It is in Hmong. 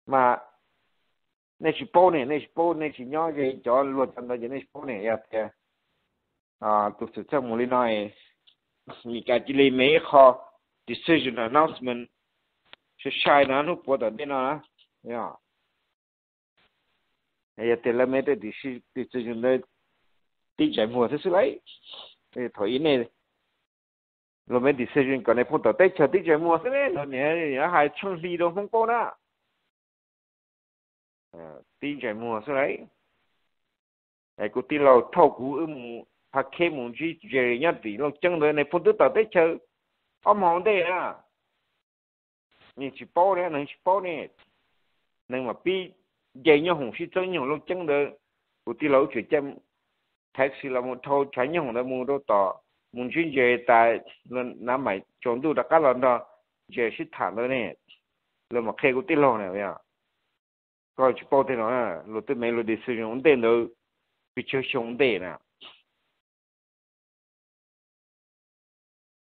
Mas nej tsis paub ne, nej tsis paub, nej tsis nyob ze cov luag cov ntawd ces nej tsis paub ne. Yog tias tus xwm txheej mus li no, Meskas cia li me ib qho decision announcement sai sai no hnub puav tom ntej no na. Yog tias lawv me tej decision ntawd tib ntsais muag xwb xwb lauj. Thaum ub nej luag me decision kom nais phoo tom teb chaws tib ntsais muag xwb ne, luag niaj hais tsheej hli rau Hmoob paub na. Tib ntsais muag xwb lauj. Kuv tij laug thauj kuv wb mus pha kheb mus ntsib Jerry nyob tim Looj Ceeb ntawd, nais phoo twb tom teb chaws ob hmo ntej na. Neeg tsis paub ne, neeg tsis paub ne. Neeg mam pib nce nyooj hoom sib txeeb nyooj hoom Looj Ceeb ntawd, kuv tij laug wb tseem caij taxi los mus dhau tshav nyooj hoom ntawd mus rau tom, mus ntsib Jerry tas, nav maim tsaus ntuj rov qab los nrog Jerry sib tham ntawd ne. Lawv mam qhia kuv tij laug na. Koj tsis paub tej no, luag twb me luag decision ua ntej ntawd pes tsawg xyoo ntej na.